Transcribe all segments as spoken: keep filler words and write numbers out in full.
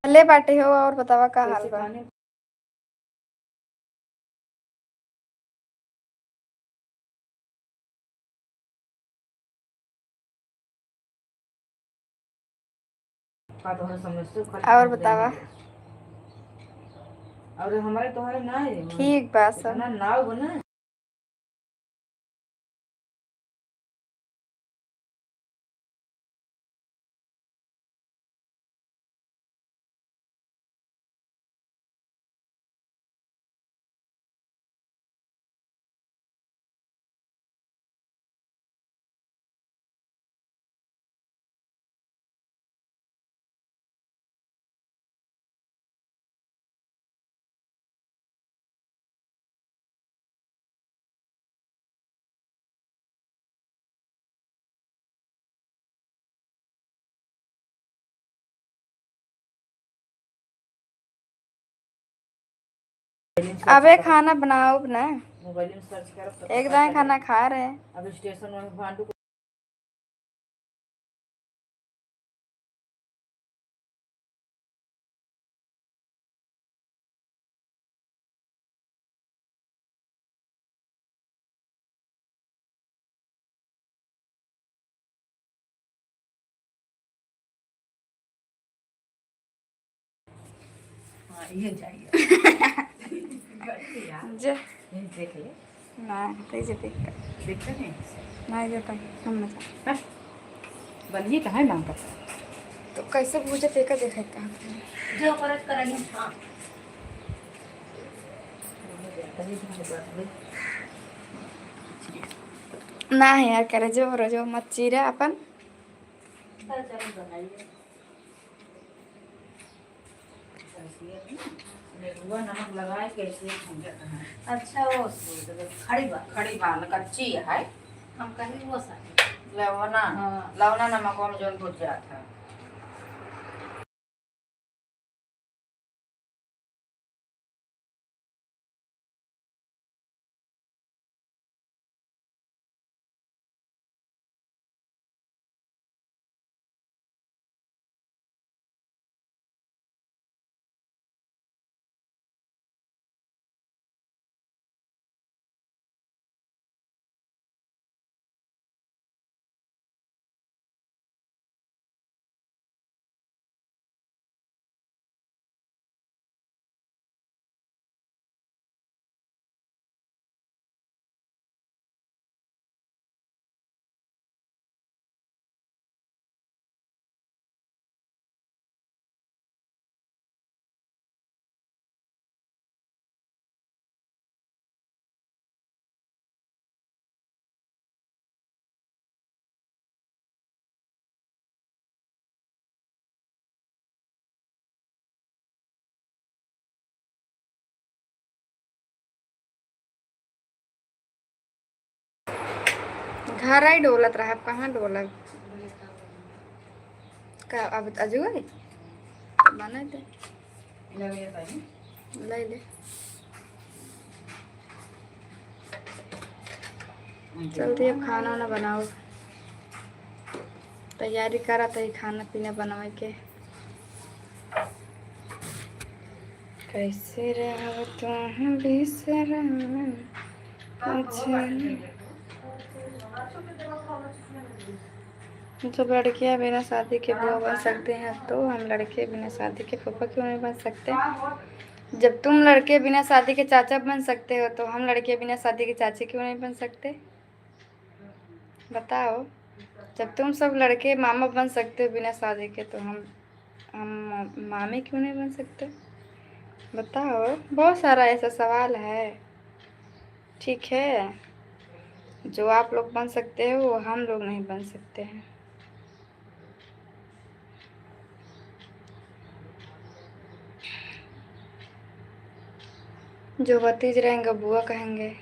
भले बाटे हो, और बतावा का हाल बा? और बतावा? और हमारे तोहरे ना है, ठीक बा सब। इतना नाव बना। अबे खाना बनाओ ना। मोबाइल में सर्च करब, तब एक पता दाएं चली। खाना खा रहे हैं। अब स्टेशन में भांडू हाँ, ये जाइए। बढ़िया। जे। ये देख ले। ना, तै जे देख कर। देखते नहीं? ना, ये तक हम ना जा। हाँ। बलिए कहाँ है नाम का? तो कैसे पूछे, तेका देखे कहाँ? जो करत करनी, हाँ। ना है यार, करे जो, रो जो, मत चीरे अपन। चल, चल, बनाइए। नेबुआ नमक लगाए के ऐसे भूंजत है। अच्छा, वो खड़ी बा। खड़ी बा, न कच्ची है। हम कहीं वो सा। लवना, हाँ। लवना नमक में जोन भुज जात है। घर आई डोलत रहा, अब कहाँ डोलब? का अब अजुआ आई? तो बना दे। ले ले। चलती अब खाना वाना बनाओ, तैयारी करा तई खाना पीना बनावे के। कैसे रहब तुम बिसरा। अच्छा। जब लड़कियां बिना शादी के बुआ बन सकते हैं, तो हम लड़के बिना शादी के फूफा क्यों नहीं बन सकते? जब तुम लड़के बिना शादी के चाचा बन सकते हो, तो हम लड़के बिना शादी के चाचे क्यों नहीं बन सकते? बताओ, जब तुम सब लड़के मामा बन सकते हो बिना शादी के, तो हम, हम मामी क्यों नहीं बन सकते? बताओ, बहुत सारा ऐसा सवाल है। ठीक है, जो आप लोग बन सकते हो, वो हम लोग नहीं बन सकते हैं। जो भतीज रहेंगे, बुआ कहेंगे।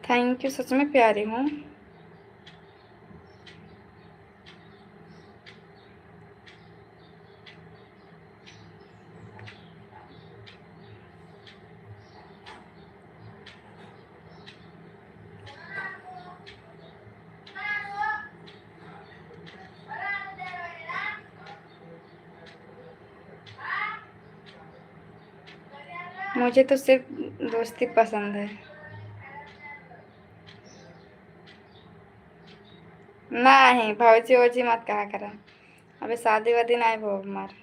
Thank you, सच में प्यारी हूँ। मुझे तो सिर्फ दोस्ती पसंद है। नहीं, भौजी वौजी मत कहा करा। अबे शादी वादी नहीं भो हमार।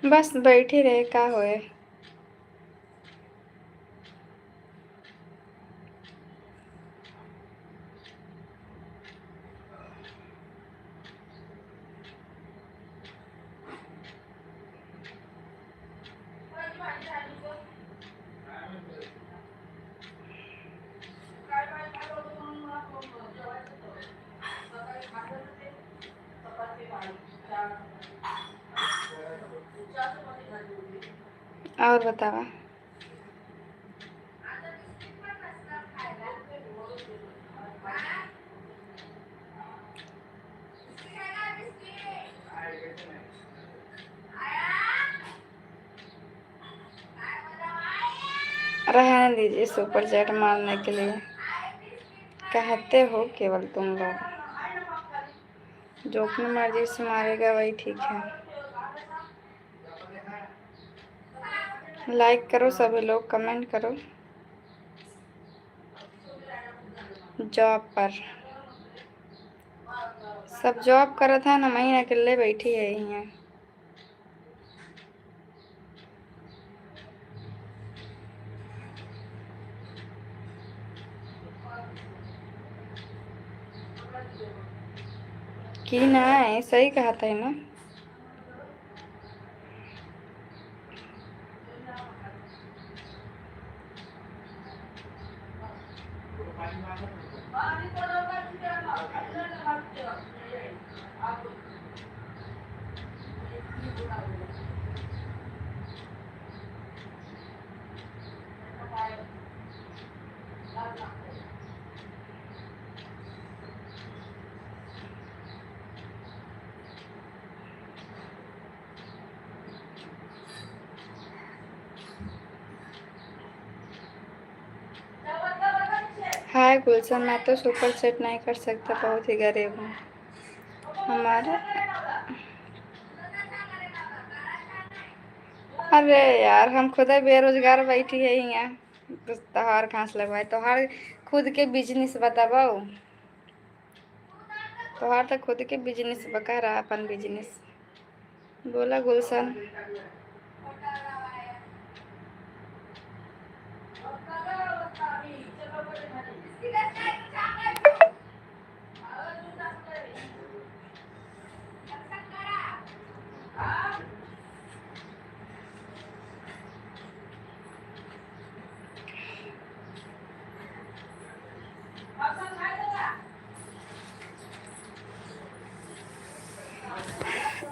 बस बैठे रहे, का होए। और बतावा। रहने दीजिए super chat मारने के लिए, कहते हो केवल तुम लोग। जो अपनी मर्जी से मारेगा वही ठीक है। Like करो सभी लोग, comment करो। Job पर सब job करत है ना, मैं अकेले बैठी है यहाँ। कि ना, सही कहत है ना। हाय गुलशन, मैं तो super chat नहीं कर सकता, बहुत ही गरीब हूँ। हमारे, अरे यार, हम खुदे बेरोजगार बैठी है यहाँ, तोहार कहाँ से लगवाए? तोहार खुद के business बताबो। तोहार तो खुद के business बा, करा अपन business। बोला गुलशन।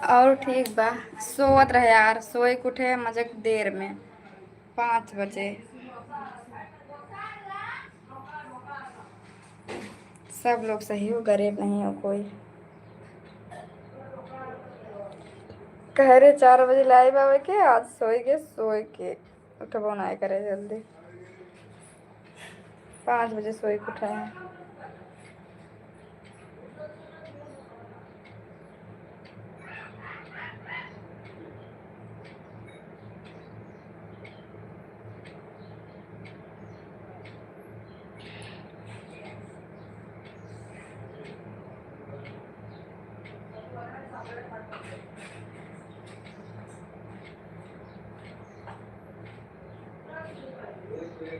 और ठीक बा, सोवत रहे यार, सोए के उठे मजे देर में, पाँच बजे। सब लोग सही हो, गरीब नहीं हो कोई। कह रहे चार बजे live आवे के, आज सोए के, सोए के उठबो ना करे जल्दी। पाँच बजे सोए के उठे हैं। Like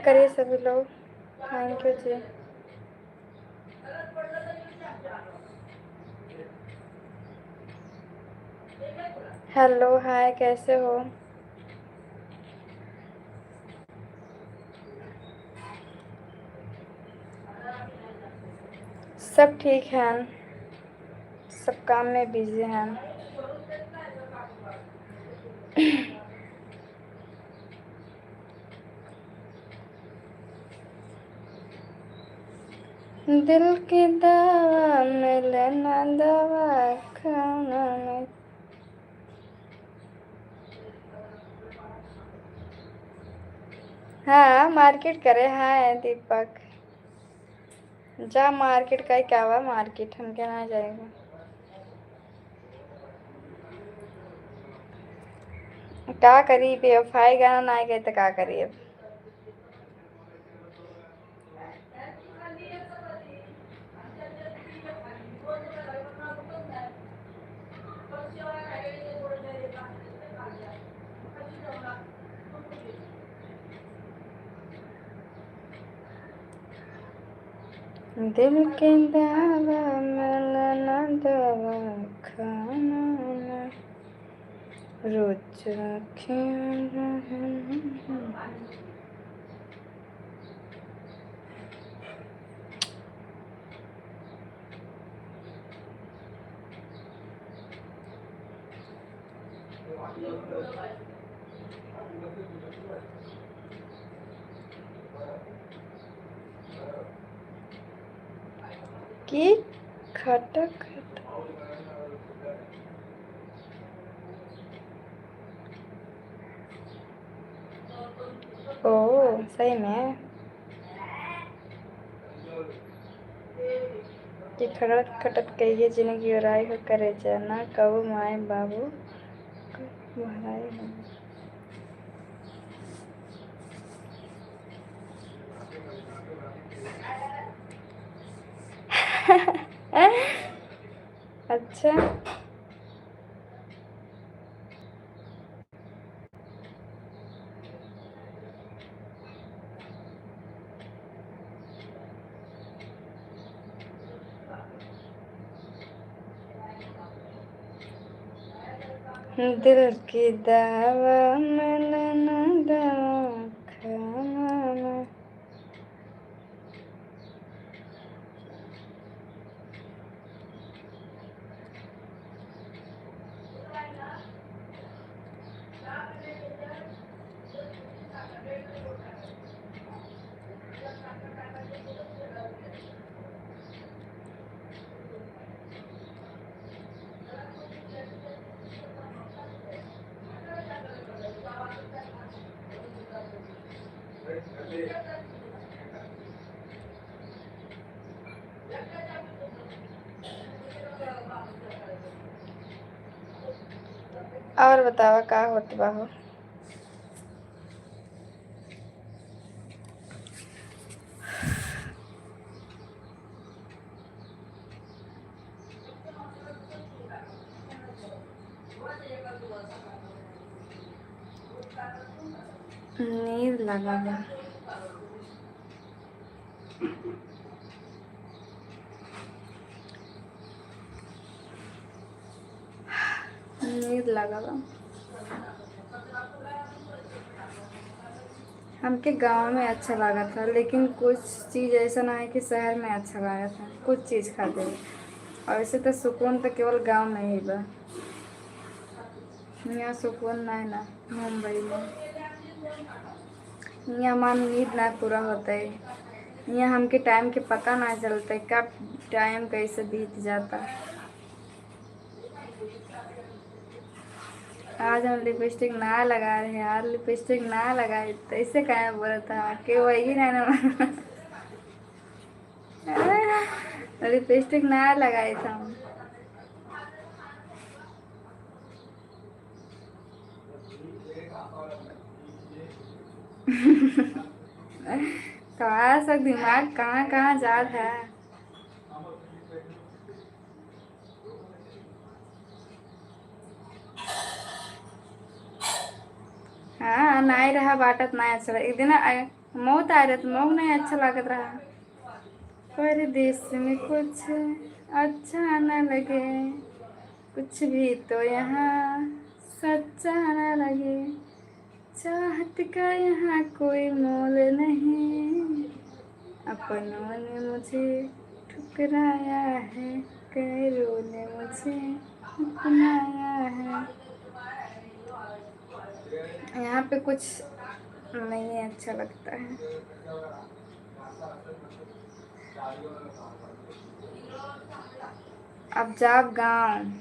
करिए सभी लोग। Thank you जी। Hello, hi, कैसे हो? सब ठीक है, सब काम में busy हैं। दिल के दवा मिले ना दवा खाना में। हाँ, market करे, हाँ, दीपक। जा market का ही क्या हुआ, market हमके ना जाएगा। का करी, बेवफाई गाना ना गए तो का करी अब। दिल के दवा मिले ना दवा खाना में, रोज आँखें रहन। की खटक खटक। ओ, सही में। कि खटत खटत कहिए जिंदगी ओराई हो करे जा, ना कबो माई बाबू क भुलाई हो। अच्छा। दिल की दवा मिले ना दवा खाना में। और बतावा का होत बा हो? नींद लगा बा। नींद लगा बा। हमके गाँव में अच्छा लागत है, लेकिन कुछ चीज ऐसा ना है कि शहर में अच्छा लागत है, कुछ चीज खातिर। और वैसे तो सुकून तो केवल गाँव में ही बा, यहाँ सुकून ना है ना मुंबई में। यहाँ हमार नींद ना पूरा होता है, यहाँ हमके टाइम के पता ना चलता है, कब टाइम कैसे बीत जाता। आज हम लिपस्टिक ना लगा रहे यार, लिपस्टिक ना लगाए, तो ऐसे काहे बोलत है? के वही ना, ना। लिपस्टिक ना लगाए था हम। कहाँ से दिमाग कहाँ कहाँ जात है। रहा बाटत ना अच्छा लगे। एक दिन, अ, मौत आए रहे तो मौत नहीं अच्छा लागत रहा। परदेस में कुछ अच्छा न लगे, कुछ भी तो यहाँ सच्चा न लगे। चाहत का यहाँ कोई मोल नहीं, अपनों ने मुझे ठुकराया है, गैरों ने मुझे अपनाया है। यहाँ पे कुछ नहीं अच्छा लगता है। अब जाब गाँव।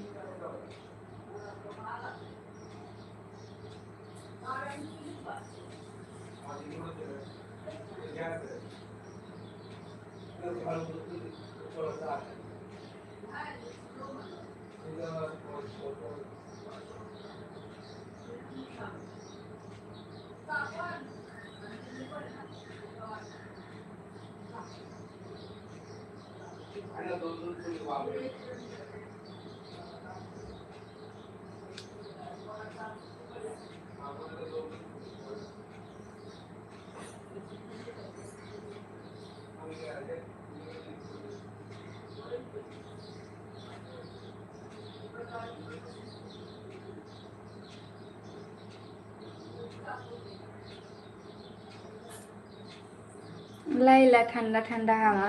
लैला ठंडा ठंडा हवा।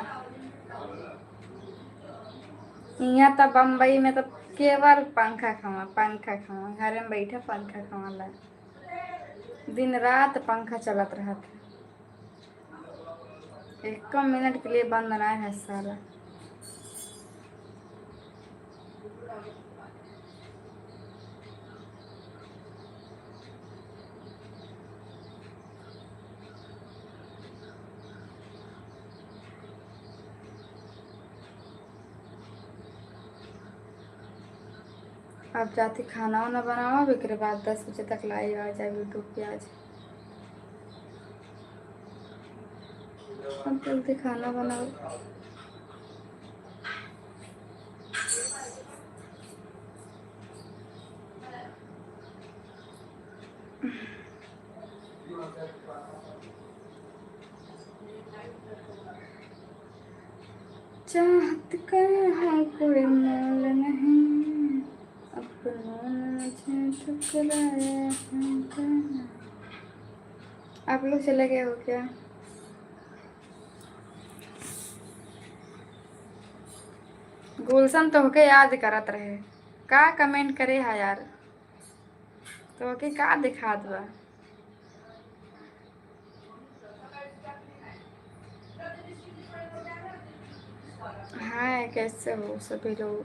इहाँ त बम्बई में त केवल पंखा खवा, पंखा खवा, घरे में बैठा पंखा खवा ला। दिन रात पंखा चलत रहत है, एको मिनट के लिए बंद ना है साला। अब जाती खाना वाना बनावा, एकरे बाद दस बजे तक live आ जाए YouTube पे आज। अब जल्दी खाना बनाओ। चाहत का यहाँ कोई मोल नहीं, अपनों ने मुझे ठुकराया है कहना। आप लोग चले गए हो क्या? गुलशन तोहके याद करत रहे, का comment करे हा यार? तोहके का दिखात बा? हाय, कैसे हो सभी लोग?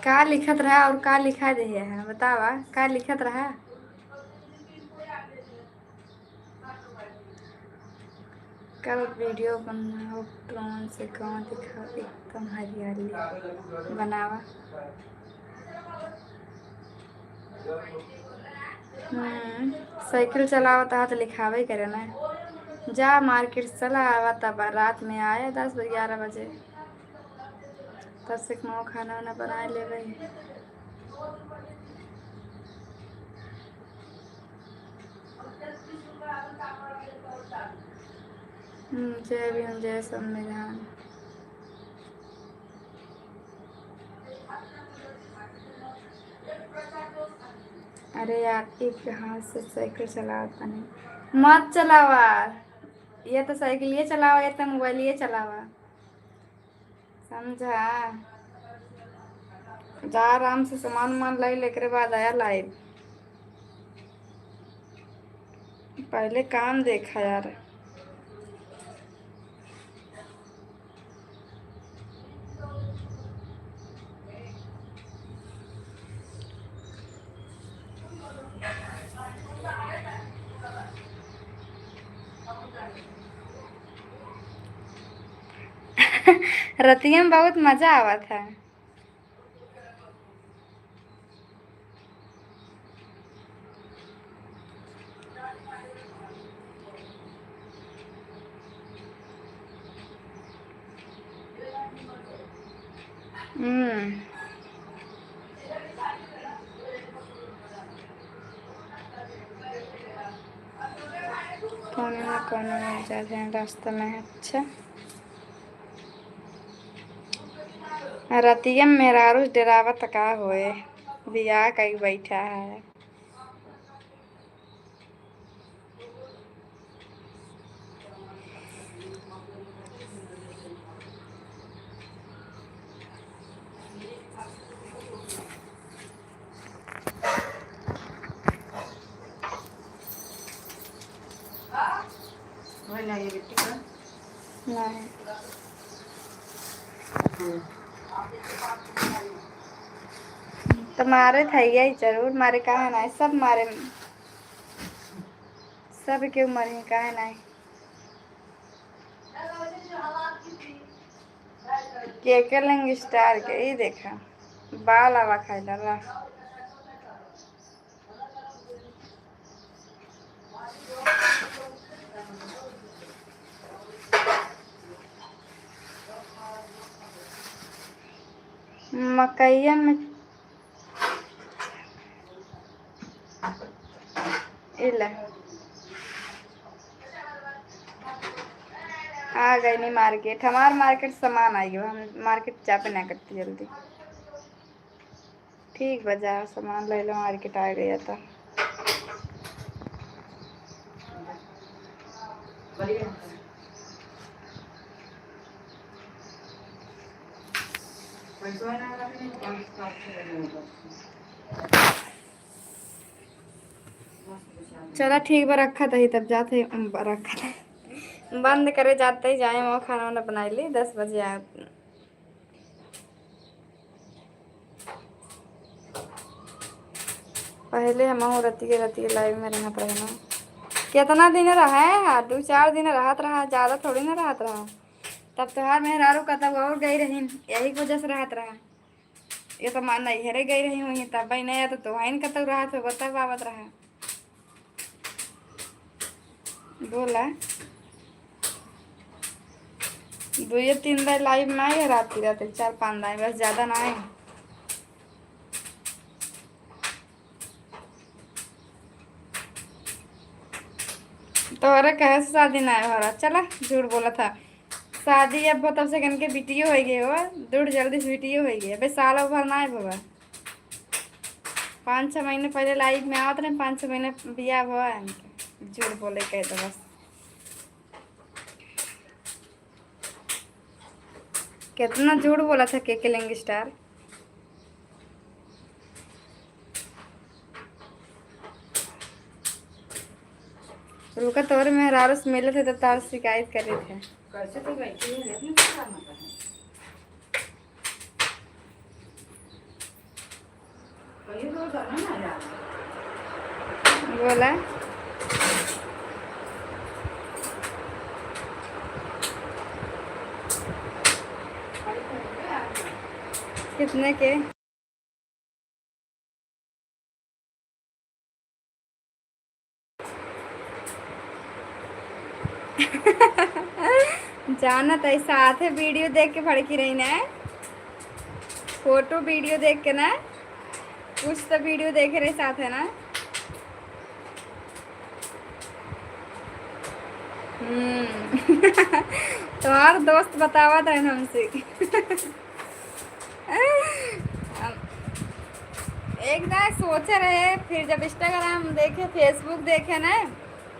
का लिखत रहा और का लिखा दे है, बतावा, का लिखत रहा? कल video बनाओ, drone से गाँव दिखाओ, एकदम हरियाली बनावा। हम्म, साइकिल चलावत हा त लिखावे करे ना। जा market से चला आवा, तब रात में आया दस बजे, ग्यारह बजे। तब से खाना वाना बनाए लेवे। हम्म, जय भीम, जय संविधान। अरे यार, एक हाथ से साइकिल चलावत तनी। मत चलावा। ये तो साइकिल ये चलावा, ये तो मोबाइल ये चलावा। समझा? जा आराम से सामान उमान लाई, लेकरे बाद आया live। पहले काम देखा यार। रतिया में बहुत मजा आवत है। हम्म। कौनो न कौनो मिल जात है रास्ता में। अच्छा, रतिया में मेहरारू डेरावत का होए, बियाह कई बैठा है। नहीं। तो मारे था यही जरूर, मारे कहा ना, सब मारे, सब के मारे, कहा ना। केकलिंग स्टार के, ई देखा, बाल आवा खाइला बा। मकइया में इला। आ गई नी मार्केट, हमार मार्केट सामान आई गयो, हम मार्केट जाबे ना करती जल्दी। ठीक बा, जा सामान ले लो, मार्केट आ गया तो। चला ठीक बा, रखा तही तब जाते ही, उम, रखा तही। बंद करे जाते ही जाए, वो खाना वाना बनाई ली, दस बजे आए। पहले हमहू रतिये रतिये लाइव में रहत रहे ना। केतना दिन रहे है, दू चार दिन रहत रहा, ज्यादा थोड़ी ना रहत रहा। तब तोहार मेहरारू कतौ और गई रही, यही की वजह से रहत रहा। ये तो मान नैहरे गई रही हुई, तब नहीं आया तो तोहाइन कतौ रहत हो, तब आवत रहा। बोला, दुइये तीन दाई लाइव में आई है, रात की रात चार पाँच दाई, बस ज्यादा ना आई। तोहरे कहे से शादी ना हो रहा, चला झूठ बोला था। शादी अब हो तब से कन के बिटियो हो गई हो, दूर जल्दी से बिटियो हो गई, अबे साल भर ना आए बाबा। पाँच छः महीने पहले लाइव में आवत रहे, पाँच छः महीने बियाह हुआ है इनके। झूठ बोले कह दो बस। कितना झूठ बोला था केकलिंग स्टार। रुका, तोरे मेहरारू से मिले थे तो तार शिकायत करे थे। कैसे तो बैठी है, लेकिन क्या मतलब है? बोला। कितने के? जानत है, साथे वीडियो देख के भड़की रही ना, फोटो वीडियो देख के ना, कुछ तो वीडियो देखे रहे साथे ना। हम्म। तोहार दोस्त बतावत रहन हमसे। एक ना सोचे रहे, फिर जब Instagram देखे, Facebook देखे ना,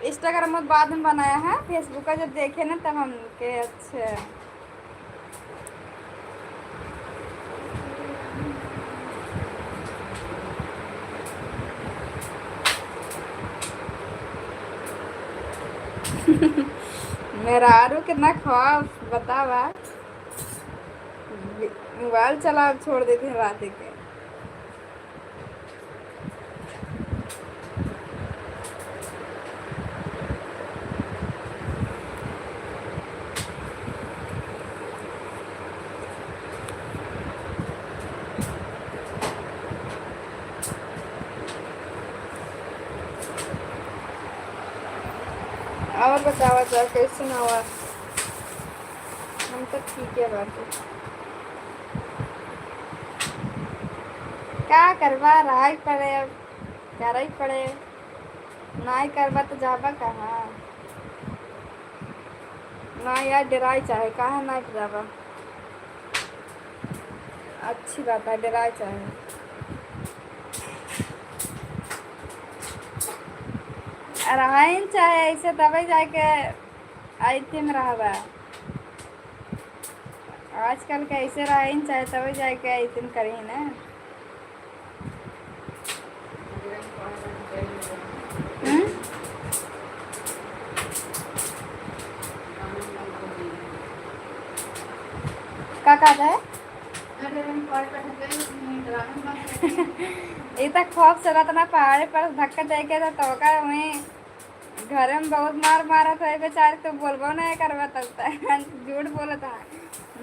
Instagram में बाद में बनाया है, Facebook का जब देखे ना तब हम के अच्छा। मेहरारू कितना खौफ बतावा। मोबाइल चलाब छोड़ देते हैं रात के। और बतावा जा, कैसन हवा? हम तो ठीक है बाकी। का करबा, रहाई पड़े, अब करई पड़े। नाई करबा तो जाबा कहाँ? ना यार, डेराई चाहे, काहे ना जाबा? अच्छी बात है, डेराई चाहे। रहाइन चाहे ऐसे, तबे जाके आइथिन रहबा। आजकल के ऐसे रहाइन चाहे, तबे जाके आइथिन करिही ना। हम्म? का कहत है? ई त खौफ से रहत ना, पहाड़े पर धक्का जाए के त ओका वहीं घरे में बहुत मार मारत है बेचारी, तो बोलबो नहीं करबा तब तक। झूठ बोलत है,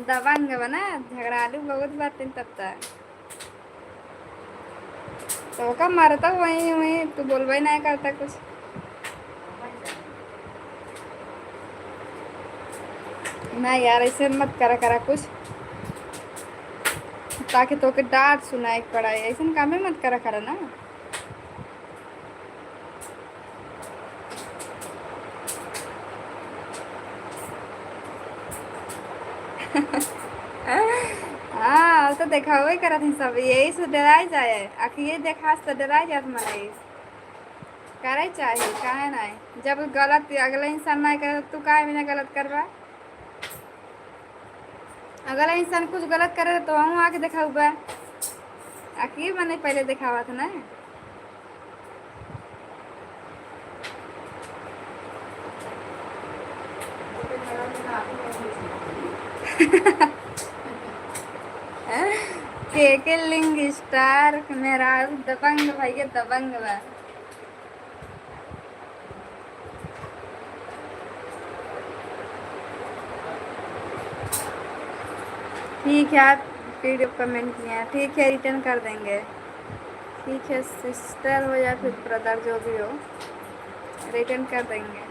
दबंग बा ना, झगड़ालू बहुत बातिन तब तक। तो ओका मारता वहीं, वहीं तू बोलबे नहीं करता कुछ। ना यार, ऐसे मत करा करा कुछ, ताकि तोके डांट सुनाए के पड़ाए। ऐसन कामे मत करा करा ना। हाँ, तो देखावे करत ही सब, यही से डराई जाए। अखिए देखास तो डराई जात मनई। करे चाही, काहे नाई? जब गलत अगला इंसान नाई करे, तो तू काहे बिना गलत करबा? अगला इंसान कुछ गलत करे, तो वहूँ आके देखाउबा। अखिए मने पहले देखावत ना। के के लिंग स्टार, मेहरारू दबंग, भैया दबंग बा। ठीक है, आप पीडीएफ कमेंट किए हैं, ठीक है, रिटर्न कर देंगे। ठीक है सिस्टर हो या फिर ब्रदर, जो भी हो, रिटर्न कर देंगे।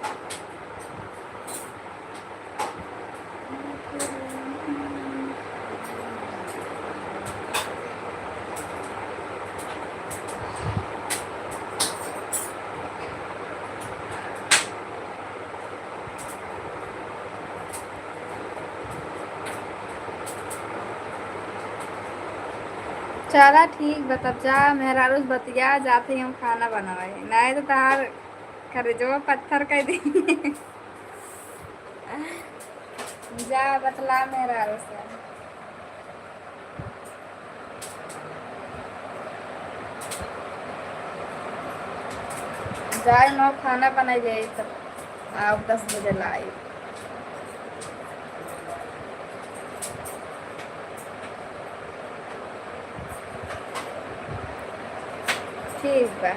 चला ठीक बा, तब जा मेहरारू से बतिया, जात ही हम खाना बनावे, नहीं तो तहार करेजवा पत्थर कर दी। जा बतला मेहरारू से। जाए न खाना बनाई जाए, तब आओ दस बजे लाई। ठीक बा,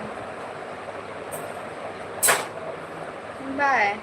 बाय।